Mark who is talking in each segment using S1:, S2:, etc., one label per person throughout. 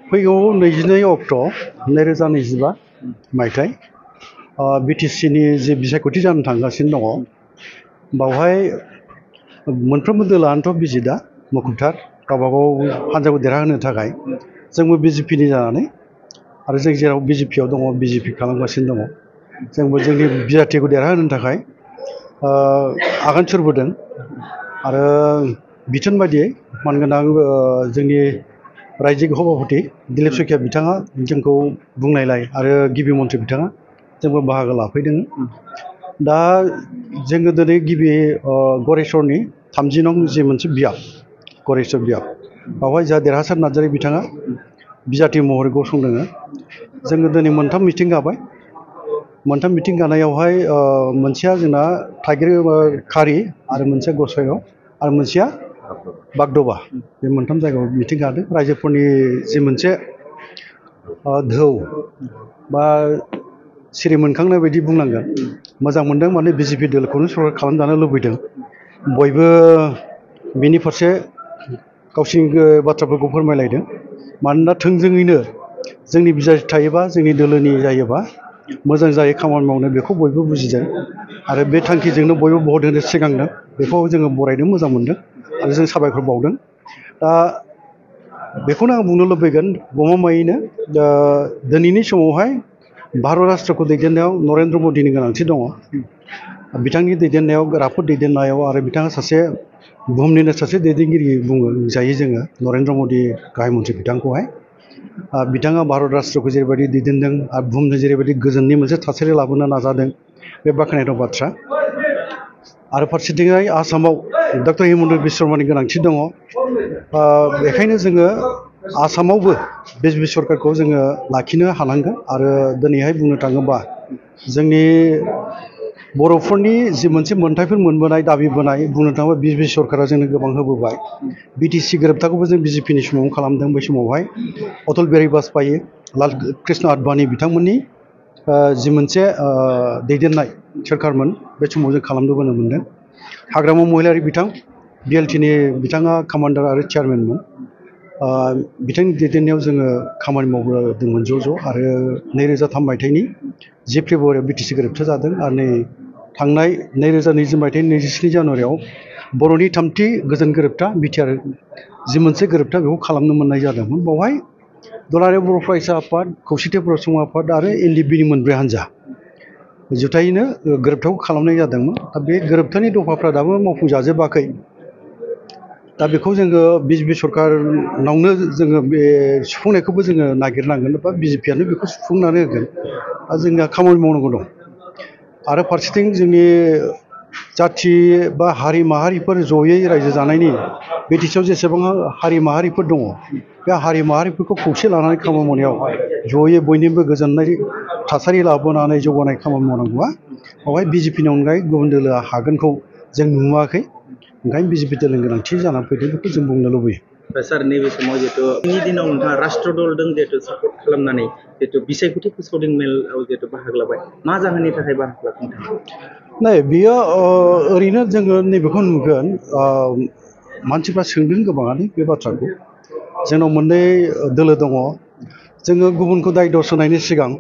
S1: फैगौ 22 अक्ट' 2025 मायथाइ बिटिसिनि जे बिसायख'थि जानो थांगासिनो दङ बावहाय मोनफ्रोमबो दोलोआनोथ' बिजि दा मुखुबथार गावबागाव हान्जाखौ देरहाहोनो थाखाय जोंबो बिजेपिनि जानानै आरो जों जेराव बिजेपियाव दङ बिजेपि खालामगासिनो दङ जोंबो जोंनि बिजाथिखौ देरहाहोनो थाखाय आगान सुरबोदों आरो बिथोन बायदियै मानगोनां जोंनि रायजिक सभापति दिलीप सैखिया बिथाङा जोंखौ बुंनायलाय आरो गिबि मन्थ्रि बिथाङा जोंबो बाहागो लाफैदों दा जोङो दिनै गिबि गरेस्वरनि 30 नं जे मोनसे बियाब गरेस्वर बियाब बावहाय जा देरहासार नार्जारी बिथाङा बिजाथि महरै गसंदों जोङो दिनै मोनथाम मिटिं गाबाय मोनथाम मिटिं गानायावहाय मोनसेया जोंना थाइगिर खारि आरो मोनसेया गसाइगाव आरो मोनसेया बागदबा बे मोनथाम जायगायाव मिटिं गादों रायजोफोरनि जि मोनसे धौ बा सिरि मोनखांनाय बायदि बुंनांगोन मोजां मोनदों माने बिजेपि दोलखौनो सरकार खालामजानो लुबैदों बयबो बिनि फारसे गावसिनि बाथ्राफोरखौ फोरमायलायदों मानोना थोंजोङैनो जोंनि बिजाथि थायोबा जोंनि दोलोनि जायोबा मोजां जायो खामानि मावनो बेखौ बयबो बुजिदों आरो बे थांखिजोंनो बयबो भट होनो सिगांदों बेखौ जोङो बरायदों मोजां मोनदों आरो जों साबायखर बावदों दा बेखौनो आं बुंनो लुबैगोन गमामायैनो दिनैनि समावहाय भारत राष्ट्रखौ दैदेननायाव नरेन्द्र मदिनि गोनांथि दङ बिथांनि दैदेननायाव राफोद दैदेननायाव आरो बिथाङा सासे बुहुमनिनो सासे दैदेनगिरि बुङो जायो जोङो नरेन्द्र मदि गाहाय मन्थ्रि बिथांखौहाय बिथाङा भारत राष्ट्रखौ जेरैबायदि दैदेनदों आरो बुहुमनो जेरैबायदि गोजोननि मोनसे थासारि लाबोनो नाजादों बे बाख्नायथाव बाथ्रा आरो फारसेथिंहाय आसामाव डक्टर हिमन्त बिश्व शर्मानि गोनांथि दङ बेखायनो जोङो आसामावबो बिजेपि सरकारखौ जोङो लाखिनो हानांगोन आरो दिनैहाय बुंनो थाङोबा जोंनि बर'फोरनि जि मोनसे मोन्थायफोर मोनबोनाय दाबिबोनाय बुंनो थाङोबा बिजेपि सरकारा जोंनो गोबां होबोबाय बिटिसि गोरोबथाखौबो जों बिजेपिनि समाव खालामदों बै समावहाय अटल बिहारि बाजपेयी लाल कृष्ण आडबाणी बिथांमोननि जि मोनसे दैदेननाय सोरखारमोन बे समाव जों खालामबोनो मोनदों हाग्रामा महिलारि बिथां बिएलटिनि बिथाङा कामान्डार आरो चेयारमेनमोन बिथांनि दैदेननायाव जोङो खामानि मावबोदोंमोन ज' आरो 2003 मायथाइनि 10 फेब्रुवारियाव बिटिसि गोरोबथा जादों आरो नै थांनाय 2020 मायथाइनि 27 जानुवारियाव बर'नि थामथि गोजोन गोरोबथा बिटिआर जि मोनसे गोरोबथा बेखौ खालामनो मोननाय जादोंमोन बावहाय दुलाराय बर' फरायसा आफाद खौसेथि बर' सुबुं आफाद आरो एनडिएफबिनि मोनब्रै हान्जा जुथायैनो गोरोबथाखौ खालामनाय जादोंमोन दा बे गोरोबथानि दफाफ्रा दाबो मावफुंजाजोबाखै दा बेखौ जोङो बिजेपि सरकारनावनो जोङो बे सुफुंनायखौबो जोङो नागिरनांगोन बा बिजेपियानो बेखौ सुफुंनानै होगोन दा जोंहा खामानि मावनांगौ दं आरो फारसेथिं जोंनि जाथि बा हारि माहारिफोर जयै रायजो जानायनि बिटिसिआव जेसेबां हारि माहारिफोर दङ बे हारि माहारिफोरखौ खौसे लानानै खामानि मावनायाव जयै बयनिबो गोजोननाय थासारि लाबोनानै जौगानाय खामानि मावनांगौआ बेवहाय बिजेपिनि अनगायै गुबुन दोलोआ हागोनखौ जों नुवाखै ओंखायनो बिजेपि दोलोनि गोनांथि जानानै फैदों बेखौ जों बुंनो लुबैयो
S2: सार नैबे समाव जिहेतु दिनैनि दिनाव नोंथाङा राष्ट्र दलजों जिहेतु सापर्ट खालामनानै जिहेतु बिसायख'थि फोसावदिं मेलाव जिहेतु बाहागो लाबाय मा जाहोननि थाखाय बाहागो लादों
S1: नै बियो ओरैनो जोङो नैबेखौ नुगोन मानसिफ्रा सोंदों गोबाङानो बे बाथ्राखौ जोंनाव मोननै दोलो दङ जोङो गुबुनखौ दाय दस होनायनि सिगां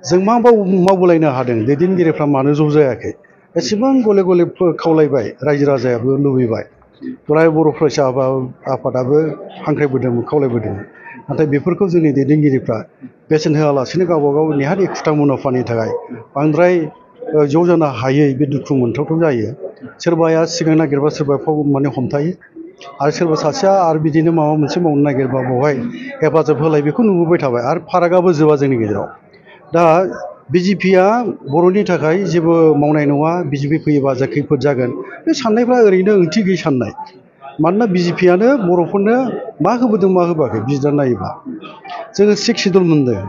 S1: जों मा मावबोलायनो हादों दैदेनगिरिफ्रा मानो ज' जायाखै एसेबां गले गले खावलायबाय रायजो राजायाबो लुबैबाय दुलाराय बर' फरायसा आफादाबो हांख्रायबोदोंमोन खावलायबोदोंमोन नाथाय बेफोरखौ जोंनि दैदेनगिरिफ्रा बेसेन होआलासिनो गावबा गाव नेहाथ एखुथा मुलाम्फानि थाखाय बांद्राय ज' जानो हायै बे दुखु मोनथावथाव जायो सोरबाया सिगां नागिरबा सोरबा माने हमथायो आरो सोरबा सासेया आरो बिदिनो माबा मोनसे मावनो नागिरबा बेवहाय हेफाजाब होलाय बेखौ नुबोबाय थाबाय आरो फारागाबो जोबा जोंनि गेजेराव दा बिजेपिया बर'नि थाखाय जेबो मावनाय नङा बिजेपि फैयोबा जा खैफोद जागोन बे साननायफ्रा ओरैनो ओंथि गैयै साननाय मानोना बिजेपियानो बर'फोरनो मा होबोदों मा होबोआखै बिजिरनानै नायोबा जोङो 6 सिडुल मोनदों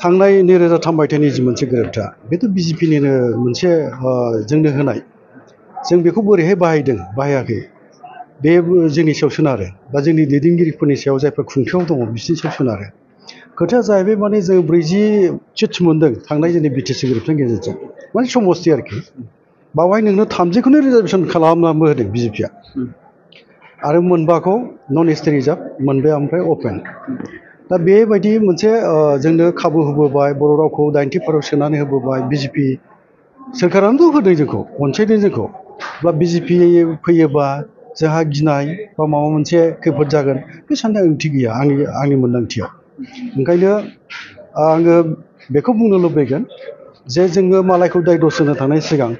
S1: थांनाय 2003 मायथाइनि जि मोनसे गोरोबथा बेथ' बिजेपिनिनो मोनसे जोंनो होनाय जों बेखौ बोरैहाय बाहायदों बाहायाखै बे जोंनि सायाव सोनारो बा जोंनि दैदेनगिरिफोरनि सायाव जायफोर खुंथायाव दङ बिसोरनि सायाव सोनारो खोथाया जाहैबाय माने जों 40 सिट्स मोनदों थांनाय जोंनि बिटिसि गोरोबथानि गेजेरजों माने समस्ति आरोखि बावहाय नोंनो 30खौनो रिजार्भेसन खालामनानैबो होदों बिजेपिया आरो मोनबाखौ नन एसटि रिजार्भ मोनबाया ओमफ्राय अपेन दा बेबायदि मोनसे जोंनो खाबु होबोबाय बर' रावखौ 90% सोनानै होबोबाय बिजेपि सोरखारानोथ' होदों जोंखौ अनसायदों जोंखौ बा बिजेपि फैयोबा जोंहा गिनाय बा माबा मोनसे खैफोद जागोन बे साननाया ओंथि गैया आंनि मोन्दांथियाव ओंखायनो आङो बेखौ बुंनो लुबैगोन जे जोङो मालायखौ दाय दस होनो थांनायनि सिगां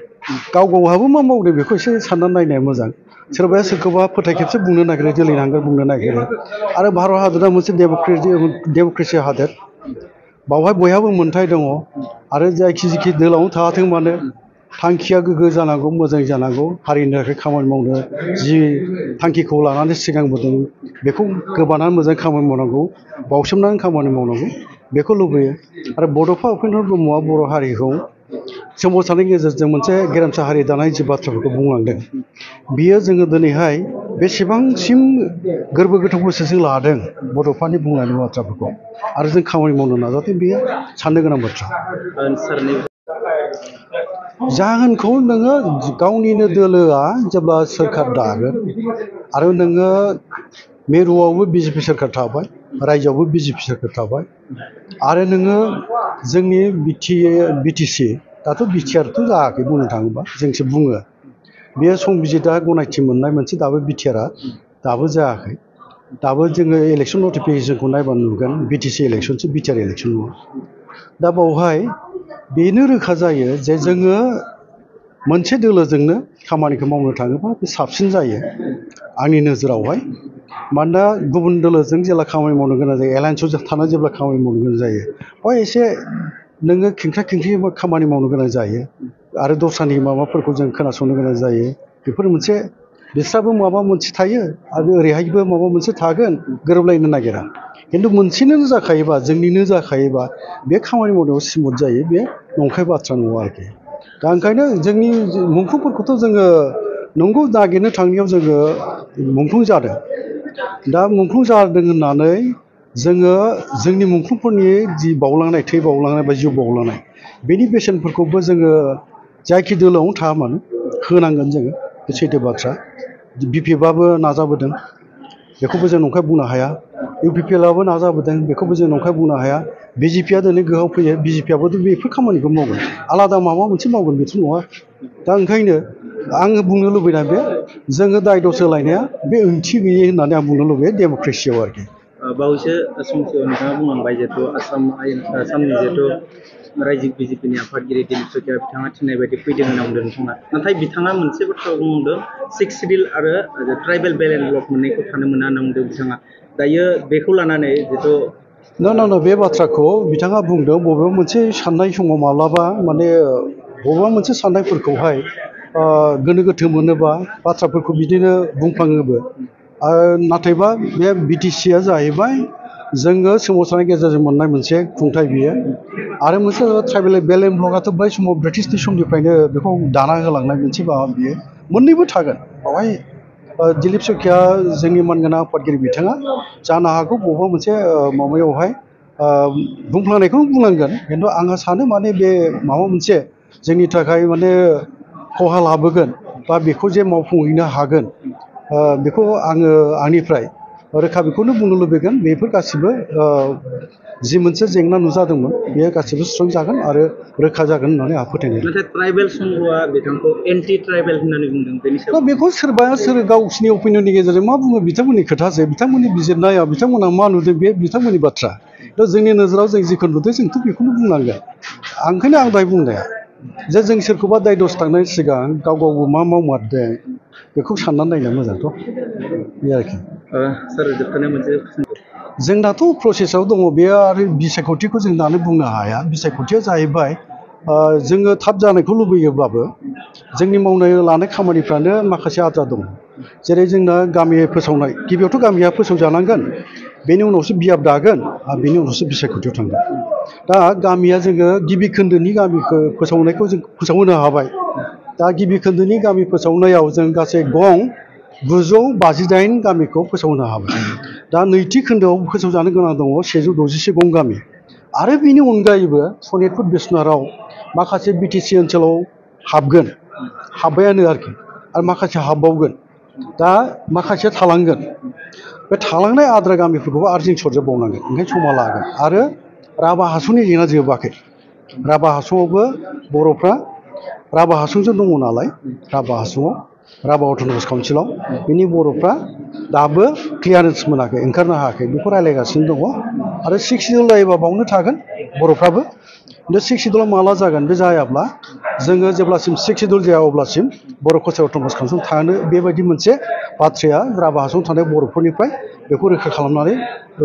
S1: गाव गावहाबो मा मावदों बेखौ एसे साननानै नायनाया मोजां सोरबाया सोरखौबा फोथाय खेबसे बुंनो नागिरो जोलैनांगोन बुंनो नागिरो आरो भारत हादरा मोनसे डेम'क्रेसि हादोर बावहाय बयहाबो मोन्थाय दङ आरो जायखि दोलावनो थाहाथों मानो थांखिया गोग्गो जानांगौ मोजां जानांगौ हारिनि थाखाय खामानि मावनो जि थांखिखौ लानानै सिगांबोदों बेखौ गोबानानै मोजां खामानि मावनांगौ बावसोमनानै खामानि मावनांगौ बेखौ लुबैयो आरो बड'फा उपेन्द्र ब्रह्मआ बर' हारिखौ सोमावसारनायनि गेजेरजों मोनसे गेरेमसा हारि दानाय जि बाथ्राफोरखौ बुंलांदों बियो जोङो दिनैहाय बेसेबांसिम गोरबो गोथौ गोसोजों लादों बड'फानि बुंनायनि बाथ्राफोरखौ आरो जों खामानि मावनो नाजादों बेयो साननो गोनां बाथ्रा जाहोनखौ नोङो गावनिनो दोलोआ जेब्ला सोरखार दागोन आरो नोङो मिरुआवबो बिजेपि सोरखार थाबाय रायजोआवबो बिजेपि सोरखार थाबाय आरो नोङो जोंनि बिटिसि दाथ' बिटिआरथ' जायाखै बुंनो थाङोबा जोंसो बुङो बेयो संबिजिता गनायथि मोननाय मोनसे दाबो बिटिआरआ दाबो जायाखै दाबो जोङो इलेक्सन नटिफिकेसनखौ नायबा नुगोन बिटिसि इलेक्सनसो बिटिआर इलेक्सन नङा दा बावहाय बेनो रोखा जायो जे जोङो मोनसे दोलोजोंनो खामानिखौ मावनो थाङोबा बे साबसिन जायो आंनि नोजोरावहाय मानोना गुबुन दोलोजों जेब्ला खामानि मावनो गोनां जायो एलायन्सआव थानानै जेब्ला खामानि मावनो गोनां जायो बेवहाय एसे नोङो खेंख्रा खेंख्रि खामानि मावनो गोनां जायो आरो दस्रानि माबाफोरखौ जों खोनासंनो गोनां जायो बेफोर मोनसे बिस्राबो माबा मोनसे थायो आरो ओरैहायबो माबा मोनसे थागोन गोरोबलायनो नागिरा खिन्थु मोनसेनो जाखायोबा जोंनिनो जाखायोबा बे खामानि मावनायाव स्मुथ जायो बे नंखाय बाथ्रा नङा आरोखि दा ओंखायनो जोंनि मुंख्लंफोरखौथ' जोङो नंगौ नागिरनो थांनायाव जोङो मुंख्लं जादों दा मुंख्लं जादों होननानै जोङो जोंनि मुंख्लंफोरनि जि बावलांनाय थै बावलांनाय बा जिउ बावलांनाय बेनि बेसेनफोरखौबो जोङो जायखि दोलोआवनो थाया मानो होनांगोन जोङो बे सैथो बाथ्रा बिपिएफआबो नाजाबोदों बेखौबो जों नंखाय बुंनो हाया इउपिपिएलआबो नाजाबोदों बेखौबो जों नंखाय बुंनो हाया बिजेपिआ दिनै गोहोआव फैयो बिजेपिआबोथ' बेफोर खामानिखौ मावगोन आलादा माबा मोनसे मावगोन बेथ' नङा दा ओंखायनो आङो बुंनो लुबैनाय बे जोङो दाय दस होलायनाया बे ओंथि गैयै होननानै आं बुंनो लुबैयो डेम'क्रेसियाव आरोखि
S2: बावैसो सम सिगां नोंथाङा बुंलांबाय जिहेथु आसामनि जिहेथु रायजिक बिजेपिनि आफादगिरि दिलीप सैखोआ बिथाङा थिननाय बायदि फैदों होनना बुंदों नोंथाङा नाथाय बिथाङा मोनसे बाथ्रा बुंदों 6 सिडिउल आरो ट्राइबेल बेलेन्स ब्लक मोननैखौ थानो मोना होनना बुंदों बिथाङा दायो बेखौ लानानै जिहेथु
S1: ना बे बाथ्राखौ बिथाङा बुंदों बबेबा मोनसे साननाय समाव माब्लाबा माने बबेबा मोनसे साननायफोरखौहाय गोनो गोथो मोनोबा बाथ्राफोरखौ बिदिनो बुंफ्लाङोबो नाथायबा बे बिटिसिआ जाहैबाय जोङो सोमावसारनायनि गेजेरजों मोननाय मोनसे खुंथाय बियो आरो मोनसे ट्राइबेल बेलेन्स ब्लकआथ' बै समाव ब्रिटिशनि समनिफ्रायनो बेखौ दाना होलांनाय मोनसे माबा बियो मोननैबो थागोन बेवहाय दिलीप सैखोआ जोंनि मानगोनां आफादगिरि बिथाङा जानो हागौ बबेबा मोनसे माबायावहाय बुंफ्लांनायखौनो बुंनांगोन खिन्थु आङो सानो माने बे माबा मोनसे जोंनि थाखाय माने खहा लाबोगोन बा बेखौ जे मावफुंहैनो हागोन बेखौ आङो आंनिफ्राय रोखा बेखौनो बुंनो लुबैगोन बेफोर गासिबो जि मोनसे जेंना नुजादोंमोन बेयो गासिबो सुस्रांजागोन आरो रोखा जागोन होननानै आंहा फोथायनाय दं।
S2: नाथाय ट्राइबेल संघआ बिथांखौ एन्टि ट्राइबेल होननानै बुंदों बेनि
S1: दा
S2: सायाव
S1: बेखौ सोरबा सोर गावसिनि अपिनियननि गेजेरजों मा बुङो बिथांमोननि खोथासो बिथांमोननि बिजिरनायाव बिथांमोना मा नुदों बे बिथांमोननि बाथ्रा दा जोंनि नोजोराव जों जिखौ नुदों जोंथ' बेखौनो बुंनांगोन ओंखायनो आं दहाय बुंनाया जे जों सोरखौबा दाय दस थांनायनि सिगां गाव गावबो मा मावमारदों बेखौ साननानै नायनाया मोजांथ' बे आरोखि
S2: सार जोबथारनाय मोनसे
S1: जोंनाथ' प्रसेसआव दङ बेयो आरो बिसायख'थिखौ जों दानो बुंनो हाया बिसायख'थिया जाहैबाय जोङो थाब जानायखौ लुबैयोब्लाबो जोंनि मावनो लानाय खामानिफ्रानो माखासे आद्रा दङ जेरै जोंना गामि फोसावनाय गिबियावथ' गामिया फोसावजानांगोन बेनि उनावसो बियाब दागोन आरो बेनि उनावसो बिसायख'थियाव थांगोन दा गामिया जोङो गिबि खोन्दोनि गामिखौ फोसावनायखौ जों फोसावहोनो हाबाय दा गिबि खोन्दोनि गामि फोसावनायाव जों गासै गं 958 गामिखौ फोसावनो हाबाय दा नैथि खोन्दोआव फोसावजानो गोनां दङ 161 गं गामि आरो बेनि अनगायैबो सनितपुर बिस्वनाथआव माखासे बिटिसि ओनसोलाव हाबगोन हाब्बायानो आरोखि आरो माखासे हाबबावगोन दा माखासे थालांगोन बे थालांनाय आद्रा गामिफोरखौबो आरो जों सरजाबबावनांगोन ओंखायनो समा लागोन आरो राभा हासंनि जेंना जोबाखै राभा हासंआवबो बर'फ्रा राभा हासंजों दङ नालाय राभा हासंआव राभा अट'नमास काउन्सिलाव बिनि बर'फ्रा दाबो क्लियारेन्स मोनाखै ओंखारनो हायाखै बेखौ रायज्लायगासिनो दङ आरो 6 सिडिउल जायोबा बावनो थागोन बर'फ्राबो बे 6 सिडिउला माला जागोन बे जायाब्ला जोङो जेब्लासिम 6 सिडिउल जाया अब्लासिम बर' कसारि अट'नमास काउन्सिल थानो बेबायदि मोनसे बाथ्राया राभा हासंआव थानाय बर'फोरनिफ्राय बेखौ रैखा खालामनानै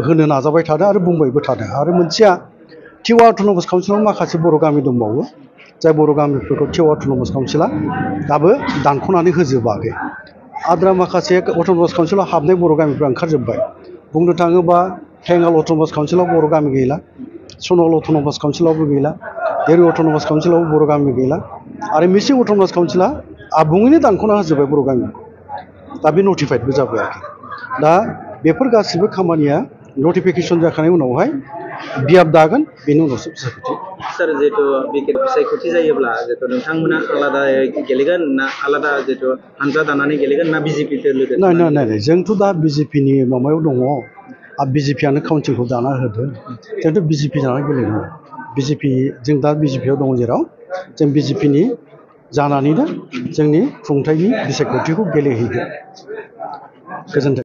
S1: होनो नाजाबाय थादों आरो बुंबायबो थादों आरो मोनसेया टिवा अट'नमास काउन्सिलाव माखासे बर' गामि दंबावो जाय बर' गामिफोरखौ टिवा अट'नमास काउन्सिला दाबो दानख'नानै होजोबाखै आद्रा माखासे अट'नमास काउन्सिलाव हाबनाय बर' गामिफ्रा ओंखारजोब्बाय बुंनो थाङोबा हेंगाल अट'नमास काउन्सिलाव बर' गामि गैला सनवाल अट'नमास काउन्सिलावबो गैला देरु अट'नमास काउन्सिलावबो बर' गामि गैला आरो मिसिं अट'नमास काउन्सिला आबुङैनो दानख'ना होजोब्बाय बर' गामिखौ दा बे नटिफाइडबो जाबाय दा बेफोर गासिबो खामानिया नटिफिकेसन जाखांनायनि उनावहाय बियाब दागोन बेनि उनावसो बिसायख'थि
S2: सार जिहेतु बिसायख'थि जायोब्ला जिहेतु नोंथांमोना आलादायै गेलेगोन ना आलादा जिहेतु हानजा दानानै गेलेगोन ना बिजेपि लोगो
S1: नाय जोंथ' दा बिजेपिनि माबायाव दङ आरो बिजेपियानो काउन्सिलखौ दाना होदों जोंथ' बिजेपि जानानै गेलेदों बिजेपि जों दा बिजेपियाव दङ जेराव जों बिजेपिनि जानानैनो जोंनि खुंथायनि बिसायख'थिखौ गेलेहैगोन गोजोन्थों